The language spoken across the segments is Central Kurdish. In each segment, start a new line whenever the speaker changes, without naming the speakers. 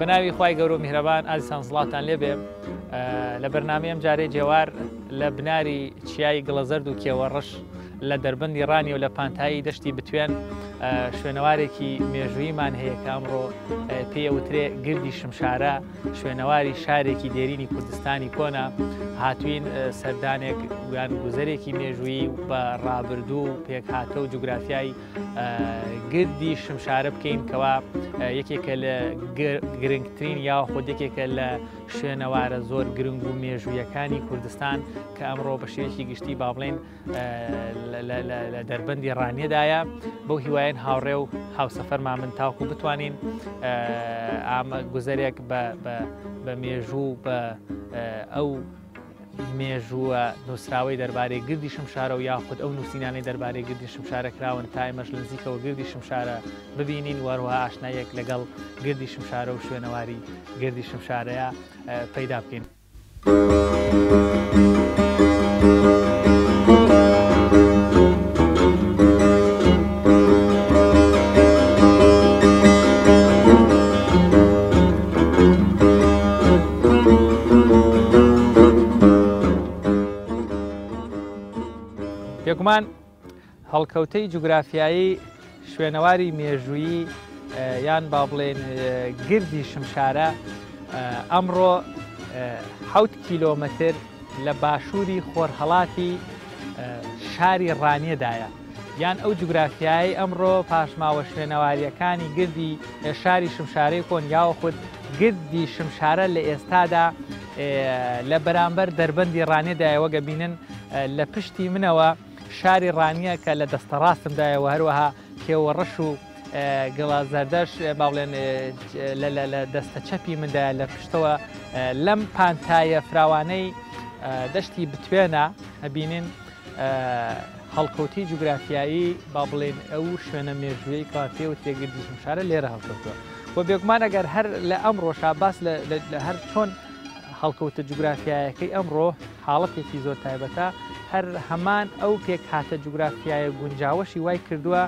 بەناوی خوای گەورە و میهرەبان ئازیزان سڵاوتان لێبێ لە بەرنامەی ئەم جارەی جێوار لە بناری چیای گڵەزەرد و کێوەڕەش لە دەربەندی ڕانی و لە پانتایی دەشتی بتوێن شوێنەوارێکی مێژوویمان هەیە کە ئەمڕۆ پێی ئەوترێ گردی شمشارە شوێنەواری شارێکی دێرینی کوردستانی کۆنە هاتوین سەردانێک یان گوزەرێکی مێژوویی بە ڕابردوو و پێکهاتە و جوگرافیای گردی شمشارە بکەین کەوا یەکێکە لە گرنگترین یاخود یەکێکە لە شوێنەوارە زۆر گرنگ و مێژوویەکانی کوردستان کە ئەمڕۆ بە شێوەیەکی گشتی با بڵێین لە دەربەندی ڕانیەدایە بەو هیوایەن هاوڕێ و هاوسەفەرمان من تاوکو بتوانین ئامە گوزەرێک بە مێژوو بە ئەو مێژووە نووسراوەی دەربارەی گردی شمشارە و یاخود ئەو نووسینانەی دەربارەی گردی شمشارە کراون تا ئێمەش لە نزیکەوە گردی شمشارە ببینین و هەروەها ئاشناییەک لەگەڵ گردی شمشارە و شوێنەواری گردی شمشارەیە پەیدا بکەین. بێگومان هەڵکەوتەی جوگرافیایی شوێنەواری مێژوویی یان با بڵێن گردی شمشارە ئەمڕۆ حوت کیلۆمەتر لە باشووری خۆرهەڵاتی شاری ڕانیەدایە. یان ئەو جوگرافیایەی ئەمڕۆ پاشماوە شوێنەوارییەکانی گردی شاری شمشارەی کۆن یاوەخود گردی شمشارە لە ئێستادا لە بەرامبەر دەربەندی ڕانیەدایە وەک ئەبینن لە پشتی منەوە شاری ڕانیە کە لە دەستە ڕاستمدایە و هەروەها کێوەڕەش و گڵا زەردەش با بڵێن لە دەستە چەپی مندایە لە پشتەوە لەم پانتایە فراوانەی دەشتی بتوێنە ئەبینین هەڵکەوتەی جوگرافیایی با بڵێین ئەو شوێنە مێژوویەی کەوا پێ وترێ گردی شمشارە لێرە هەڵکەوتووە و بێگومان ئەگەر هەر لە ئەمڕۆشا باس لە هەر چۆن هەڵکەوتە جوگرافیایەکەی ئەمڕۆ حاڵەتێکی زۆر تایبەتە هەر هەمان ئەو پێکهاتە جوگرافیایە گونجاوەشی وای کردووە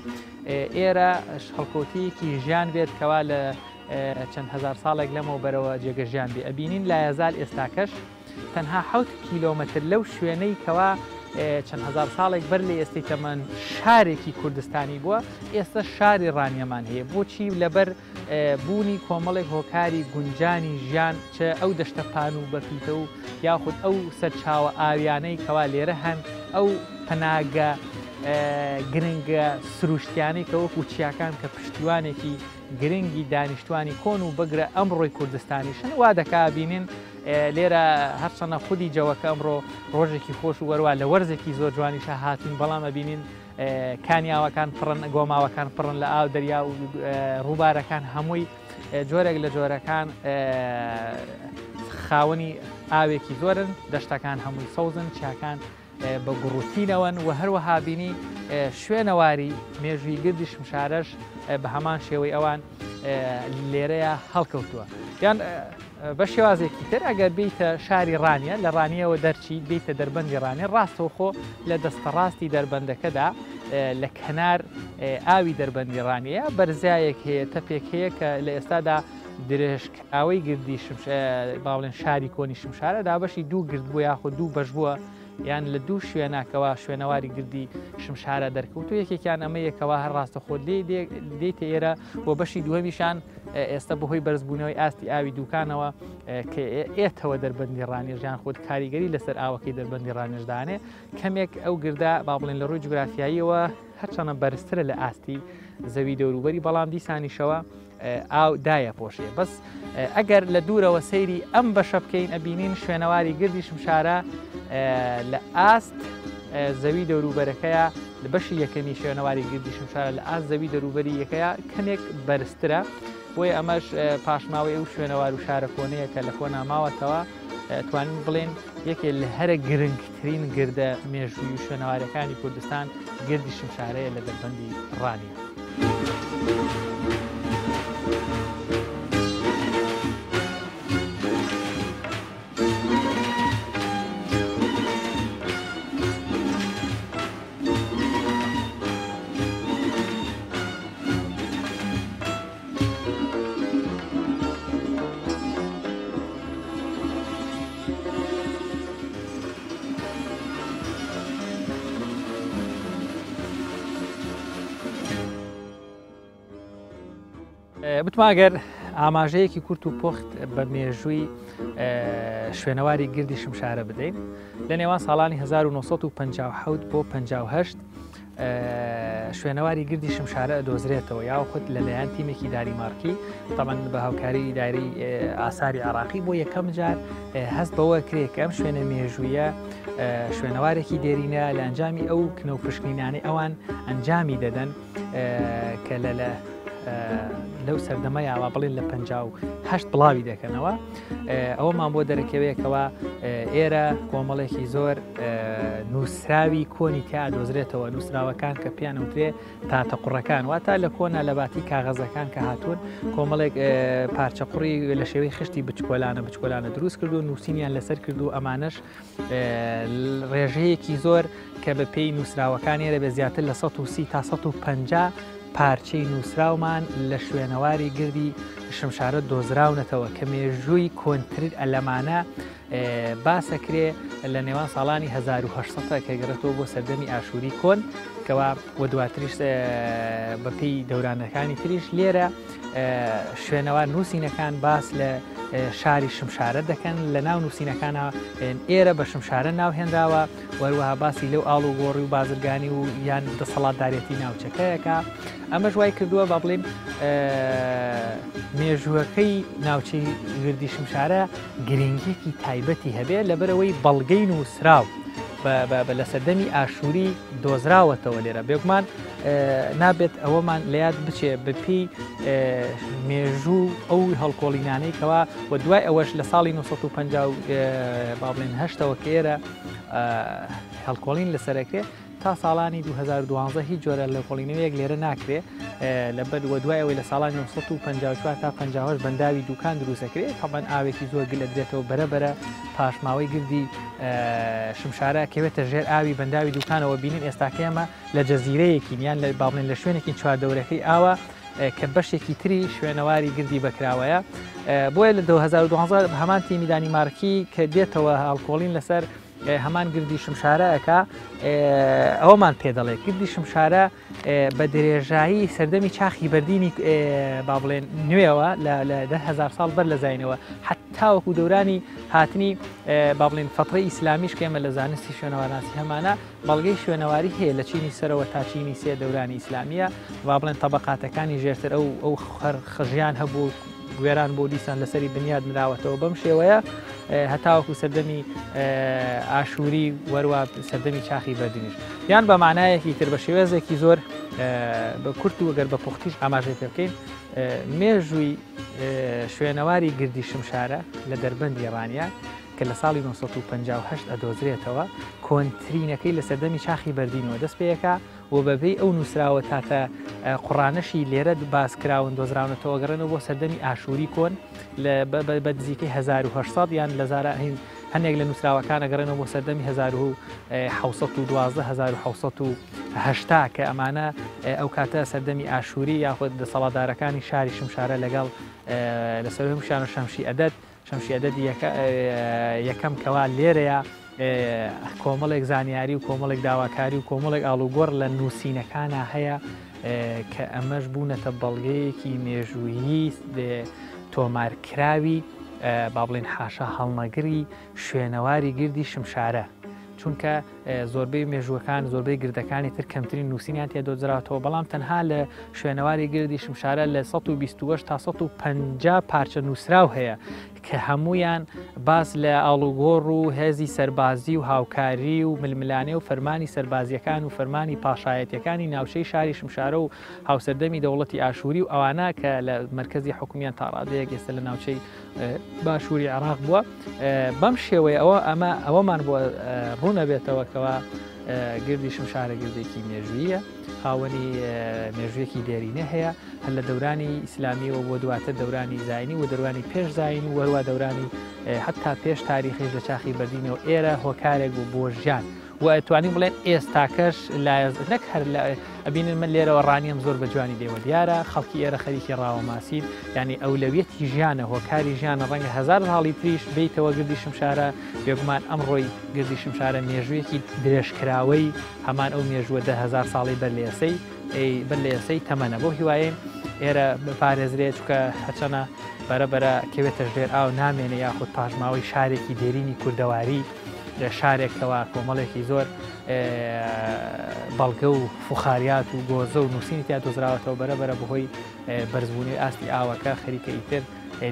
ئێرە هەڵکەوتەیەکی ژیان بێت کەوا لە چەند هەزار ساڵێک لەمەوبەرەوە جێگە ژیان بێ ئەبینین لایەزال ئێستاکەش تەنها حەوت کیلۆمەتر لەو شوێنەی کەوا چەند هەزار ساڵێک بەر لە ئێستەی تەمەن شارێکی کوردستانی بووە، ئێستا شاری ڕانیەمان هەیە. بۆچی؟ لەبەر بوونی کۆمەڵێک هۆکاری گونجانی ژیان، چ ئەو دەشتە پان و بەپیتە و یاخود ئەو سەرچاوە ئاویانەی کەوا لێرە هەن، ئەو پەناگە گرنگە سروشتیانەی کە وەکو چیاکان کە پشتیوانێکی گرنگی دانیشتوانی کۆن و بگرە ئەمڕۆی کوردستانیشن وا دەکا بینین لێرە هەرچەنە خودی جەوەکە ئەمڕۆ ڕۆژێکی خۆش و وەروا لە وەرزێکی زۆر جوانیشە هاتوین بەڵام ئەبینین کانیاوەکان پڕن گۆماوەکان پڕن لە ئاو دەریا و ڕووبارەکان هەمووی جۆرێک لە جۆرەکان خاوەنی ئاوێکی زۆرن دەشتەکان هەمووی سەوزن چیاکان بە گوڕوتینەوەن و هەروەها بینی شوێنەواری مێژووی گردی شمشارەش بە هەمان شێوەی ئەوان لێرەیە هەڵکەوتووە. یان بە شێوازێکی تر ئەگەر بیتە شاری ڕانیە لە ڕانیەوە دەرچی بیتە دەربەندی ڕانیە ڕاستەوخۆ لە دەستەڕاستی دەربەندەکەدا لە کەنار ئاوی دەربەندی ڕانیە بەرزایەک هەیە تەپێک هەیە کە لە ئێستادا درێژکراوەی گردی با بڵێن شاری کۆنی شمشارە دابەشی دوو گرد بوو یاخود دوو بەش بووە یان لە دوو شوێنە کەوا شوێنەواری گردی شمشارە دەرکەوت و یەکێکیان ئەمە یەکەوە هەر ڕاستەخۆ دێتە ئێرە و بەشی دووەمیشان ئێستا بەهۆی بەرزبوونەوەی ئاستی ئاوی دوکانەوە کە ئێتەوە دەربەندی ڕانیژیان خۆت کاریگەری لەسەر ئاوەکەی دەربەندی ڕانیژدانێ کەمێک ئەو گردە با بڵێن لە ڕووی جوگرافیاییەوە هەرچەنە بەرزترە لە ئاستی زەوی دەوروبەری بەڵام دیسانیشەوە ئاو دایەپۆشێ بەس ئەگەر لە دوورەوە سەیری ئەم بەشە بکەین ئەبینین شوێنەواری گردی شمشارە لە ئاست زەوی دەوروبەرەکەیە لە بەشی یەکەمی شوێنەواری گردی شمشارە لە ئاست زەوی دەروبەری یەکەیە کەمێک بەرزترە بۆیە ئەمەش پاشماوەی ئەو شوێنەوار و شارە کۆنەیە کە لە کۆنا ماوەتەوە توانین بڵێن یەکێ لە هەرە گرنگترین گردە مێژووی و شوێنەوارەکانی کوردستان گردی شمشارەیە لە دەربەندی ڕانیە. بتما گەر ئاماژەیەکی کورت و پوخت بە مێژووی شوێنەواری گردی شمشارە بدەین لە نێوان ساڵانی 1950 بۆ 58 شوێنەواری گردی شمشارە ئەدۆزرێتەوە یاخود لەلایەن تیمێکی دانیمارکی تەمان بە هاوکاری ئیداری ئاساری عراقی بۆ یەکەم جار هەست بەوە کرێ کە ئەم شوێنە مێژوویە شوێنەوارێکی دێرینە لە ئەنجامی ئەو کنە و پشکنینانەی ئەوان ئەنجامی دەدەن کە لە لە لەو سەردەمە یاوا بڵێن لە 58 بڵاوی دەکەنەوە ئەوەمان بۆ دەرەکەوێتەوە ئێرە کۆمەڵێکی زۆر نووسراوی کۆنی تیا دۆزرێتەوە نووسراوەکان کە پیان وترێ تاتە قوڕەکان واتە لە کۆنا لە باتی کاغەزەکان کە هاتوون کۆمەڵێک پارچە قوڕی لە شێوەی خشتی بچکۆلانە بچکۆلانە دروست کردو نووسینیان لەسەر کردو ئەمانەش ڕێژەیەکی زۆر کە بە پێی نووسراوەکان ئێرە بە زیاتر لە 130 تا 150 پارچەی نووسراومان لە شوێنەواری گردی شمشارە دۆزراونەتەوە کە مێژووی کۆنتر ئەلەمانە باسەکرێ لە نێوان ساڵانی 1800 کە گەڕێتەوە بۆ سەردەمی ئاشووری کۆن کەوا و دواتریش بەپێی دەورانەکانی تریش لێرە شوێنەوار نووسینەکان باس لە شاری شمشارە دەکەن لە ناو نووسینەکانە ئێرە بە شمشارە ناوهێنراوە وەروەها باسی لەو ئاڵ و گۆڕی و بازرگانی و یان دەسەڵاتدارەتی ناوچەکەیەکە ئەمەش وای کردووە با بڵێن مێژووەکەی ناوچەی گردی شمشارە گرنگیەکی تایبەتی هەبێ لەبەرەوەی بەڵگەی نووسراو لە سەردەمی ئاشووری دۆزراوەتەوە لێرە بێگومان نابێت ئەوەمان لە یاد بچێ بەپی مێژوو ئەو هەڵکۆڵینانەی کەوا و دوای ئەوەش لە ساڵی 1950 با بڵێن هەشتەوە کە ئێرە هەڵکۆڵین لەسەرەکرێ تا ساڵانی 2012 هیچ جۆرە لێکۆڵینەوەیەک لێرە ناکرێ لەبەر وە دوای ئەوەی لە ساڵانی 1954 تا 58 بەنداوی دوکان دروستەکرێت تەبەن ئاوێکی زۆر گل ئەدرێتەوە بەرە بەرە پاشماوەی گردی شمشارە کەوێتە ژێر ئاوی بەنداوی دوکانەوە بینین ئێستاکە ئێمە لە جەزیرەیەکین یان لە باڵێن لە شوێنێکی چواردەورەکەی ئاوە کە بەشێکی تری شوێنەواری گردی بەکراوەیە بۆیە لە 2012 هەمان تیمی دانیمارکی کە دێتەوە هەڵکۆڵین لەسەر هەمان گردی شمشارە ئەکا ئەوەمان پێ دەڵێ گردی شمشارە بە درێژایی سەردەمی چاخی بەردینی با بڵێن نوێەوە لە 10هزار ساڵ بەر لە زینەوە حتاوەکو دەورانی هاتنی با بڵێن فترەی ئیسلامیش کێمە لە زانستی شوێنەوارناسی هەمانە بەڵگەی شوێنەواری هەیە لە چینی سەرەوە تا چینی سێ دەورانی ئیسلامیە با بڵێن تەبقاتەکانی ژێرتر ئەو ئەو خەژیان هەبوو وێران بۆ دیسان لەسەری بنیاد نراوەتەوە بەم شێوەیە هەتاوەکو سەردەمی ئاشووری وەروە سەردەمی چاخی بەردینیش یان بە مانایەکی تر بە شێوێزێکی زۆر بە کورت و گەر بە پوختیش ئاماژەی پێ بکەین مێژووی شوێنەواری گردی شمشارە لە دەربەندی ڕانیە کە لە ساڵی 1958 ئەدۆزرێتەوە کۆنترینەکەی لە سەردەمی چاخی بەردینەوە دەست پێەکە و بەپێی ئەو نووسراوە تاتە قوڕانەشی لێرە باس کراون دۆزراونەتەوە گەڕێنەوە بۆ سەردەمی ئاشووری کۆن بە نزیکەی 1800 یان لە زارا هەندێک لە نووسراوەکان ئەگەڕێنەوە بۆ سەردەمی 1712 1780 کە ئەمانە ئەو کاتە سەردەمی ئاشووری یاخود دەسەڵاتدارەکانی شاری شمشارە لەگەڵ لەسەر هەمووشیان شەمشی ئەدەد شەمشی ئەدەدی یەکەم کەوا لێرەیە کۆمەڵێک زانیاری و کۆمەڵێک داواکاری و کۆمەڵێک ئاڵوگۆڕ لە نووسینەکانە هەیە کە ئەمەش بوونەتە بەڵگەیەکی مێژوویی تۆمارکراوی با بڵێن حاشا هەڵنەگری شوێنەواری گردی شمشارە چونکە زۆربەی مێژووەکان زۆربەی گردەکانی تر کەمترین نووسینیان تێ دۆزراوەتەوە بەڵام تەنها لە شوێنەواری گردی شمشارە لە 128 تا 150 پارچە نووسراو هەیە کە هەمویان باس لە ئاڵوگۆڕ و هێزی سەربازی و هاوکاری و ململانێ و فەرمانی سەربازیەکان و فەرمانی پاشایەتەکانی ناوچەی شاری شمشارە و هاوسەردەمی دەوڵەتی ئاشووری و ئەوانە کە لە مرکزی حکومیان تا ڕادەیەک ئێستا لە ناوچەی باشووری عێراق بووە بەم شێوەیە ئەوە ئەمە ئەوەمان بۆ ڕوونەبێتەوە کەوا گردی شمشارە گردێکی مێژوویە خاوەنی مێژوویەکی دێرینە هەیە هەر لە دەورانی ئیسلامیەوە بۆ دواتر دەورانی زینی و دەروانی پێش زین و وەروە دەورانی حتا پێش تاریخیش لە چاخی بەردینەوە ئێرە هۆکارێک بوو بۆ ژیان و ئەتوانین بڵێن ئێستاکەش نەک هەر لە ئەبینن من لێرەوە ڕانیم زۆر بە جوانی لێوە دیارە خەڵکی ئێرە خەریکی ڕاوە ماسین یعنی ئەولەویەتی ژیانە هۆکاری ژیانە ڕەنگە هەزار ساڵی تریش بیتەوە گردی شمشارە بێگومان ئەمڕۆی گردی شمشارە مێژوویەکی درێژکراوەی هەمان ئەو مێژووە 10هزار ساڵی بەر لە ئێسەی بەر لە ئێسەی تەمەنە بۆ هیوایەین. ئێرە بپارێزرێت چکە هەچەنە بەرە بەرە کەوێتە ژێر ئاو نامێنێ یاخود پاشماوەی شارێکی دێرینی کوردەواری لە شارێکەوە کۆمەڵێکی زۆر بەڵگە و فخاریات و گۆزە و نووسینی تیا دۆزراوەتەوە بەرە بەرە بەهۆی بەرزبوونی ئاستی ئاوەکە خەریکە ئیتر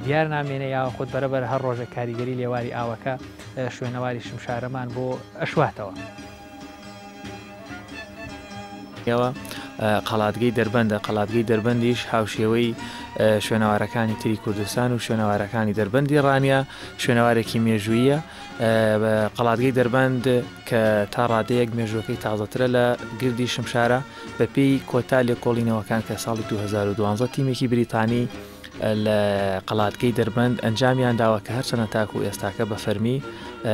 دیار نامێنێ یاخود بەرە بەرە هەر ڕۆژە کاریگەری لێواری ئاوەکە شوێنەواری شمشارەمان بۆ ئەشواتەوە.
ەوە قەڵاتگەی دەربەندە، قەڵاتگەی دەربەندیش هاوشێوەی شوێنەوارەکانی تری کوردستان و شوێنەوارەکانی دەربەندی ڕانیە شوێنەوارێکی مێژوویە قەڵاتگەی دەربەند کە تا ڕادەیەک مێژوەکەی تازەترە لە گردی شمشارە بەپێی کۆتا لێکۆڵینەوەکان کە ساڵی 2012 تیمێکی بریتانی لە قەڵاتگەی دەربەند ئەنجامیان داوە کە هەرچەنە تاکو ئێستاکە بە فەرمی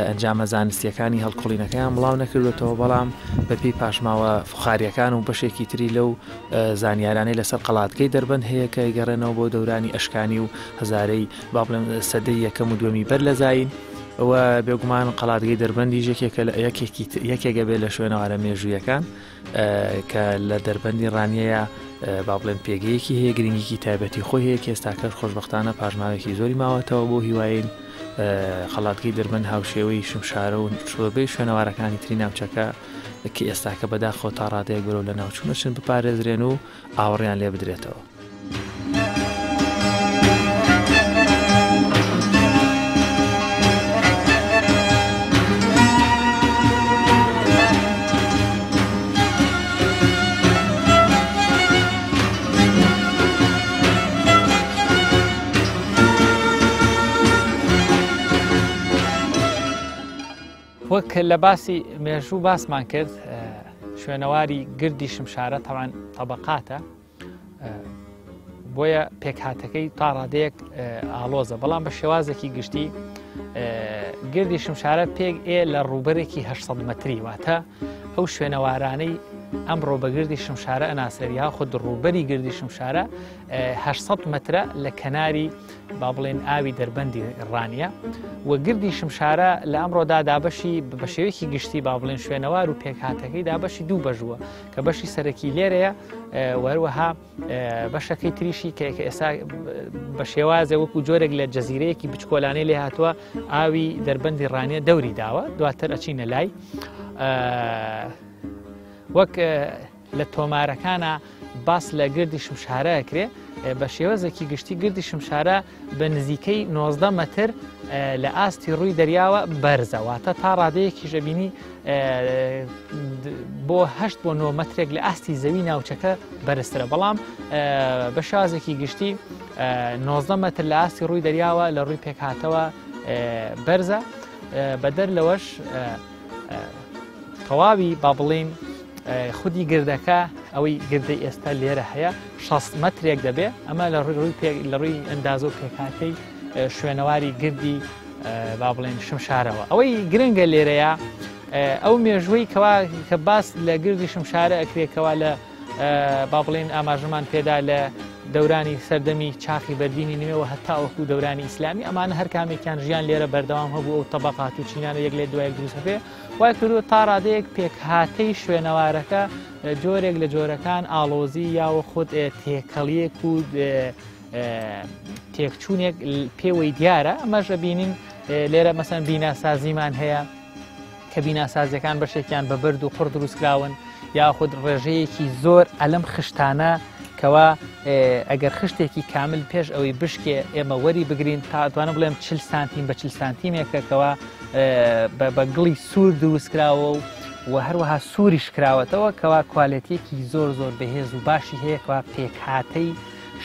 ئەنجامە زانستیەکانی هەڵکۆڵینەکەیان بڵاو نەکردوێتەوە بەڵام بەپێی پاشماوە فخاریەکان و بەشێکی تری لەو زانیارانەی لەسەر قەڵاتگەی دەربەند هەیە کە گەڕێنەوە بۆ دەورانی ئەشکانی و هەزارەی با بڵێم سەدەی یەکەم و دووەمی بەر لە زایین و بێگومان قەڵاتگەی دەربەندیش یەکێکە لە یەکێکە بێ لە شوێنەوارە مێژوویەکان کە لە دەربەندی ڕانیەیە با بڵێن پێگەیەکی هەیە گرنگیکی تایبەتی خۆی هەیە کە ئێستاکەش خۆشببختانە پاشماوێکی زۆری ماوەتەوە بۆ هیواین خەڵاتگەی دەربەند هاوشێوەی شمشارە و شۆربەی شوێنەوارەکانی تری ناوچەکە کە ئێستاکە بەداخەوە تا ڕادەیەک بەرەو لە ناوچوونەچن بپارێزرێن و ئاوڕیان لێ بدرێتەوە.
وەک لە باسی مێژوو باسمان کرد شوێنەواری گردی شمشارە تەوان طبقاتە بۆیە پێکهاتەکەی تا ڕادەیەک ئاڵۆزە بەڵام بە شێوازێکی گشتی گردی شمشارە پێک ئێ لە ڕووبەرێکی 800 مەتری واتە ئەو شوێنەوارانەی ئەمڕۆ بە گردی شمشارە ئەناسرێت یاخود ڕووبەری گردی شمشارە 800 مەترە لە کەناری با بڵێن ئاوی دەربەندی ڕانیە و گردی شمشارە لە ئەمڕۆدا دابەشی بە شێوەیەکی گشتی با بڵێن شوێنەوار و پێکهاتەکەی دابەشی دوو بەژووە کە بەشی سەرەکی لێرەیە وەروەها بەشەکەی تریشی کە ئێستا بە شێوازە وەکو جۆرێک لە جەزیرەیەکی بچکۆلانەی لێ هاتووە ئاوی دەربەندی ڕانیە دەوری داوە دواتر ئەچینە لای وەک لە تۆمارەکانە باس لە گردی شمشارە ئەکرێ بە شێوەزێکی گشتی گردی شمشارە بە نزیکەی 90 مەتر لە ئاستی ڕووی دەریاوە بەرزە واتە تا ڕادەیەکی ژەبینی بۆ هەشت بۆ 9 مەترێک لە ئاستی زەوی ناوچەکە بەرزترە بەڵام بە شازێکی گشتی 90 مەتر لە ئاستی ڕووی دەریاوە لە ڕووی پێکهاتەوە بەرزە بەدەر لەوەش تەواوی با بڵین خودی گردەکە ئەوەی گردەی ئێستا لێرە هەیە 6 مەترێک دەبێ ئەمە لە ڕووی لە ڕووی ئەندازە و پێکهاتەی شوێنەواری گردی با بڵێن شمشارەوە ئەوەی گرنگە لێرەیە ئەو مێژووی کەوا کە باس لە گردی شمشارە ئەکرێکەوە لە با بڵێن ئاماژەمان پێدا لە دەورانی سەردەمی چاخی بەردینی نوێوە هەتاوەکو دەورانی ئیسلامی ئەمانە هەر کامێکیان ژیان لێرە بەردەوام هەبوو ئەو تەبقات و چینانە یەک لێ دوای دروستەکەی وای کردووە تا ڕادەیەک پێکهاتەی شوێنەوارەکە جۆرێک لە جۆرەکان ئاڵۆزی یاوە خود تێکەڵیەک و تێکچوونێک پێوەی دیارە ئەمەش بینین لێرە مەسەن بیناسازیمان هەیە کە بیناسازیەکان بەشێکیان بە بەرد و قوڕ دروستکراون یاخود ڕێژەیەکی زۆر ئەلم خشتانە کەوا ئەگەر خشتێکی کامل پێش ئەوەی بشکێ ئێمە وەری بگرین تا توانم بڵێم 40 سانتیم بە 40 سانتیمێکە کەوا بە گڵی سوور دروستکراوە و و هەروەها سووریش کراوەتەوە کەوا کوالێتیەکی زۆر زۆر بەهێز و باشی هەیە کەوا پێکهاتەی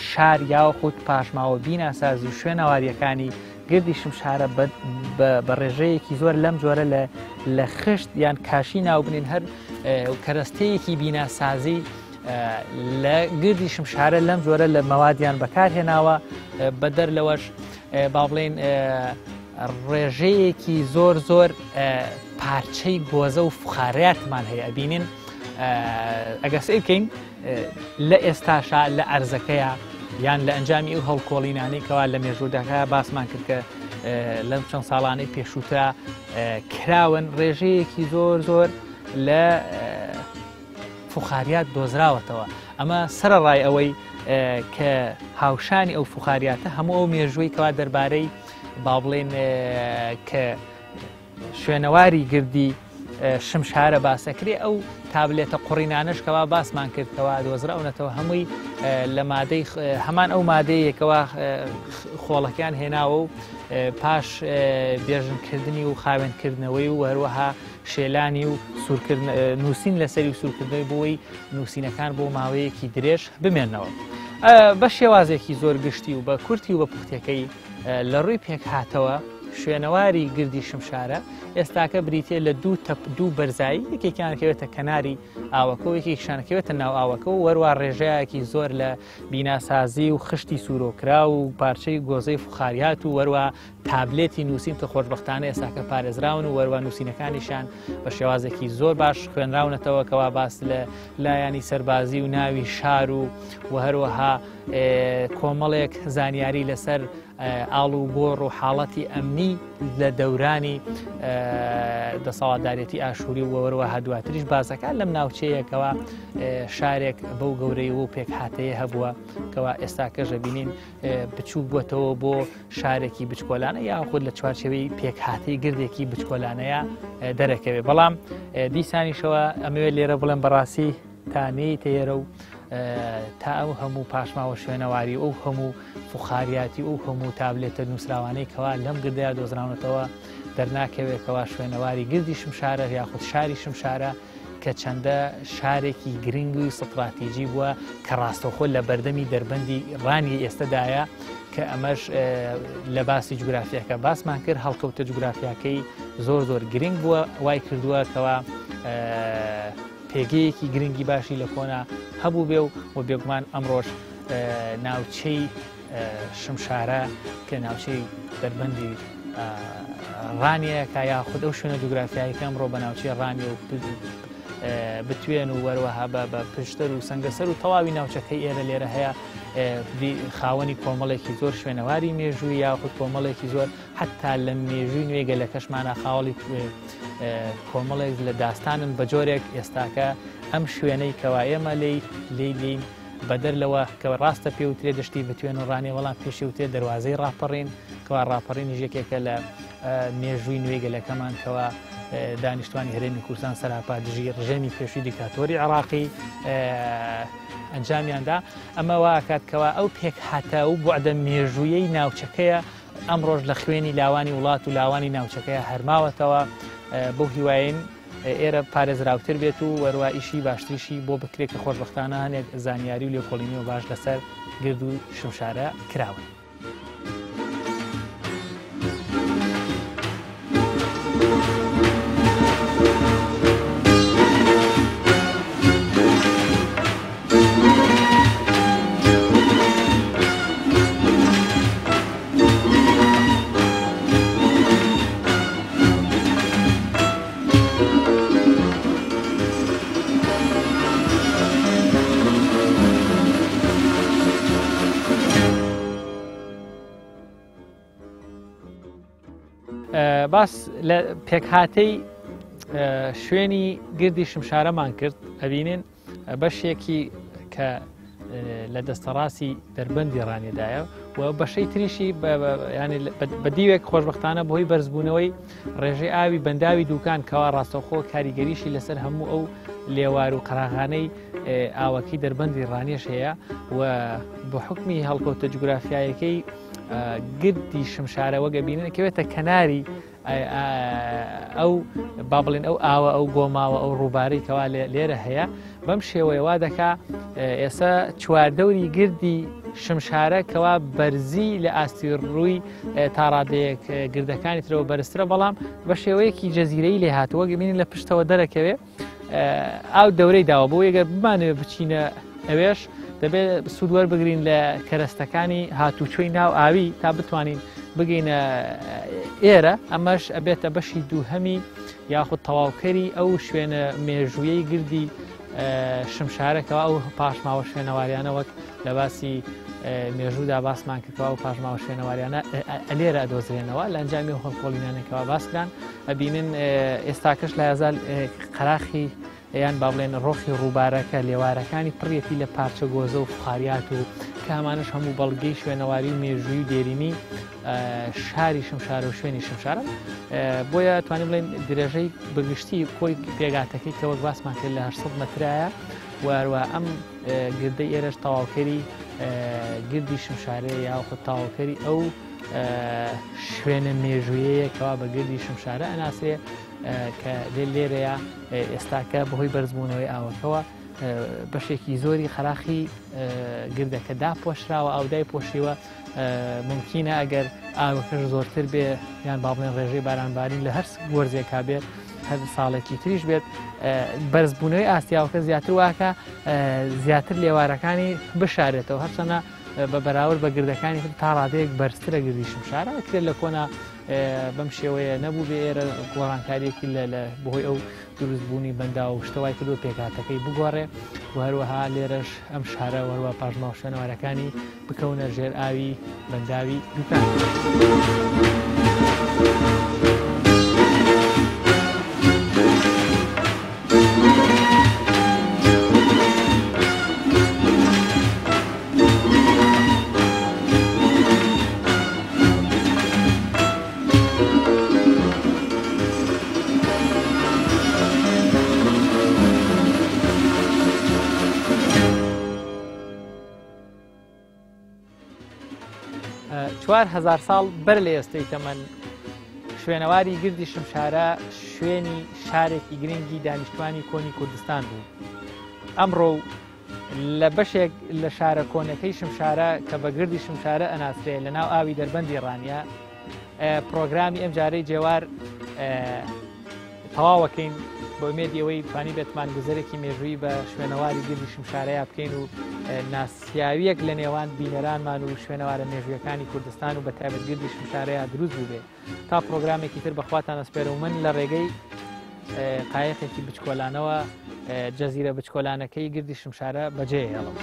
شار یاخود پاشماوە بیناسازی و شوێنەواریەکانی گردی شمشارە بە ڕێژەیەکی زۆر لەم جۆرە لە خشت یان کاشی ناوبنین هەر کەرەستەیەکی بیناسازی لە گردی شمشارە لەم جۆرە لە مەوادیان بەکارهێناوە بەدەر لەوەش با بڵێن ڕێژەیەکی زۆر زۆر پارچەی گۆزە و فخاراتمان هەیە ئەبینین ئەگەر سیرکەین لە ئێستاشا لە ئەرزەکەیە یان لە ئەنجامی ئەو هەڵکۆڵینانەی کەوا لە مێژوودەکە باسمان کرد کە لەم چەند ساڵانەی پێشووترا کراون ڕێژەیەکی زۆر زۆر لە فخاریات دۆزراوەتەوە ئەمە سەرەڕای ئەوەی کە هاوشانی ئەو فوخاریاتە هەموو ئەو مێژووی کەوا دەربارەی با بڵێن کە شوێنەواری گردی شمشارە باسەکرێ ئەو تابلێتە قوڕینانەش کەوا باسمان کرد کەوا دۆزراونەتەوە هەمووی لە مادەی هەمان ئەو مادەیەکەوە خۆڵەکەیان هێناوە و پاش بێژنکردنی و خاوێنکردنەوەی و هەروەها شێلانی و نووسین لەسەری و سوورکردنەوەی بۆی نووسینەکان بۆ ماوەیەکی درێژ بمێنەوە. بە شێوازێکی زۆر گشتی و بە کورتی و بە پوختەکەی لە ڕووی پێکهاتەوە شوێنەواری گردی شمشارە ئێستاکە بریتە لە دوو تەپ دوو بەرزایی یەکێکیان کەوێتە کەناری ئاوەکە و یەکێکیشان کەوێتە ناو ئاوەکە و وەروە ڕێژەیەکی زۆر لە بیناسازی و خشتی سوورۆکرا و پارچەی گۆزەی فخاریات و وەروە تابلێتی نووسین کە خۆشببختانە ئێستاکە پارێزراون و وەروە نووسینەکانیشان بە شێوازێکی زۆر باش خوێنراونەتەوە کەوا باس لە لایەنی سەربازی و ناوی شار و و هەروەها کۆمەڵێک زانیاری لەسەر ئاڵوگۆڕ و حاڵەتی ئەمنی لە دەورانی دەسەڵاتدارێتی ئاشووری و وەروەها دواتریش بازەکان لەم ناوچەیەکەوە شارێک بەو گەورەی و پێکهاتەیە هەبووە کەوا ئێستا کەژە بینین بچوو بووەتەوە بۆ شارێکی بچکۆلانە یاخود لە چوارچەوەی پێکهاتەی گردێکی بچکۆلانەیە دەرەکەوێت بەڵام دیسانیشەوە ئەمەوێت لێرە بڵێم بەڕاستی تا نێیتە ئێرە و تا ئەو هەموو پاشماوە شوێنەواری ئەو هەموو فخاریاتی ئەو هەموو تابلێتە نووسراوانەی کەوا لەم گردەیە دۆزراونەتەوە دەرناکەوێت کەوا شوێنەواری گردی شمشارە یاخود شاری شمشارە کە چەندە شارێکی گرنگ و ستراتیجی بووە کە ڕاستەوخۆ لە بەردەمی دەربەندی ڕانی ئێستەدایە کە ئەمەش لە باسی جوگرافیاکە باسمان کرد هەڵکەوتە جوگرافیاکەی زۆر زۆر گرنگ بووە وای کردووە کەوا پێگەیەکی گرنگی باشی لە کۆنا هەبوو بێ و و بێگومان ئەمڕۆش ناوچەی شمشارە کە ناوچەی دەربەندی ڕانیە کە یاخود ئەو شوێنە جوگرافیایەکە ئەمڕۆ بە ناوچەی ڕانیە و بتوێن و وەروەها بە پشتەر و سنگەسەر و تەواوی ناوچەکەی ئێرە لێرە هەیە خاوەنی کۆمەڵێکی زۆر شوێنەواری مێژووی یاخود کۆمەڵێکی زۆر حتا لە مێژووی نوێ گەلەکەشمانە خاوەڵی کۆمەڵێک لە داستانن بە جۆرێک ئێستاکە ئەم شوێنەی کەوا ئێمە لی لی لین بەدەر لەوە کە ڕاستە پێوترێ دەشتی بتوێن و ڕانێ وەڵام پێشێوترێ دەواازەی ڕاپەڕین کەوا ڕاپەڕینیش یەکێکە لە مێژووی نوێی گەلەکەمان کەوا دانیشتوانی هەرێمی کوردستان سەراپا دژی ڕژێمی پێشووی دیکتاتۆری عراقی ئەنجامیاندا ئەمە واکات کەوا ئەو پێکهاتە و بوعدە مێژوویەی ناوچەکەیە ئەمڕۆژ لە خوێنی لاوانی وڵات و لاوانی ناوچەکەیە هەرماوەتەوە بەو هیواین ئێرە پارێزراوتر بێت و وەروا ئیشی باشتریشی بۆ بکرێت کە خۆشببختانە هەنێک زانیاری و لێکۆڵینەوە باش لەسەر گرد و شمشارە کراون. باس لە پێکهاتەی شوێنی گردی شمشارەمان کرد ئەبینین بەشێکی کە لە دەستەڕاستی دەربەندی ڕانیدایە و بەشەی تریشی بە دیوێک خۆشببختانە بۆی بەرزبوونەوەی ڕێژەی ئاوی بەنداوی دوکان کەوا ڕاستەوخۆ کاریگەریشی لەسەر هەموو ئەو لێوار و قەراغانەی ئاوەکەی دەربەندی ڕانیش هەیە و بە حکمی هەڵکەوتە جوگرافیایەکەی گردی شمشارە وەگە بینن کەوێتە کەناری ئەو با بڵێن ئەو ئاوە ئەو گۆماوە ئەو ڕووبارەی کەوا لێرە هەیە بەم شێوەیە وا دەکا ئێستا چواردەوری گردی شمشارە کەوا بەرزی لە ئاستی ڕووی تاڕادەیەک گردەکانی ترەوە بەرزترە بەڵام بە شێوەیەکی جەزیرەی لێ هاتووە گەبینین لە پشتەوە دەرەکەوێ ئاو دەورەی داوە بۆ یەگەر بمانەوێ بچینە ئەوێش دەبێت سوود وەربگرین لە کەرەستەکانی هاتوچۆی ناو ئاوی تا بتوانین بگەینە ئێرە ئەمەش ئەبێتە بەشی دووهەمی یاخود تەواوکەری ئەو شوێنە مێژوویەی گردی شمشارەکەەوە ئەو پاشماوە شوێنەواریانە وەک لە باسی مێژوودا باسمان کردەوە و پاشماوە شوێنەواریانە ئەلێرە ئەدۆزرێنەوە لە ئەنجامی هەڵکۆڵینانێکەوە باسکران ئەبینن ئێستاکەش لە یازال قەراخی یان با بڵێن ڕۆخی ڕووبارەکە لێوارەکانی پڕیەتی لە پارچە گۆزە و فخاریات و کە ئەمانەش هەموو بەڵگەی شوێنەواری و مێژووی و دێرینی شاری شمشارە و شوێنی شمشارن بۆیە توانین بڵێن درێژەی بەگشتی کۆی پێگاتەکەی کە وەک باسمان کرد لە 800 مەترایە وەروە ئەم گردەی ئێرەش تەواوکەری گردی شمشارەیە یاخود تەواوکەری ئەو شوێنە مێژوویەیە کەوا بە گردی شمشارە ئەناسرێ کە لێ لێرەیە ئێستاکە بەهۆی بەرزبوونەوەی ئاوەکەوە بەشێکی زۆری خەراخی گردەکە داپۆشراوە ئاودای پۆشیوە ممکنە ئەگەر ئاوەکەش زۆرتر بێ یان با بڵێن ڕێژەی بارانبارین لە هەر وەرزێکا بێت هەر ساڵێکی تریش بێت بەرزبوونەوەی ئاستیاوەکە زیاتر واکە زیاتر لێوارەکانی بشارێتەوە هەرچەنە بە بەراورد بە گردەکانی تر تا ڕادەیەک بەرزترە گردی شمشارە ئەکرێت لە کۆنا بەم شێوەیە نەبوو بێ ئێرە گۆڕانکاریەکی لە بەهۆی ئەو دروستبوونی بەنداو و شتەوای کردو پێکهاتەکەی بگۆڕێ و هەروەها لێرەش ئەم شارە وەروە پاشماوە شوێنەوارەکانی بکەونە ژێر ئاوی بەنداوی دوکان. 4000 ساڵ بەر لە ئێستەی تەمەن شوێنەواری گردی شمشارە شوێنی شارێکی گرنگی دانیشتوانی کۆنی کوردستان بوو ئەمڕۆ و لە بەشێک لە شارە کۆنەکەی شمشارە کە بە گردی شمشارە ئەناسرێ لە ناو ئاوی دەربەندی ڕانیە پرۆگرامی ئەم جارەی جێوار تەواوەکەین بۆ ئومێدی ئەوەی توانی بێتمان گوزەرێکی مێژووی بە شوێنەواری گردی شمشارەیە بکەین و ناسیاویەک لە نێوان بینەرانمان و شوێنەوارە مێژوویەکانی کوردستان و بە تایبەت گردی شمشارەیە دروست بوو بێ تا پرۆگرامێکی تر بەخواتان ئەسپێرم من لە ڕێگەی قایقێکی بچکۆلانەوە جەزیرە بچکۆلانەکەی گردی شمشارە بەجێ هێڵم.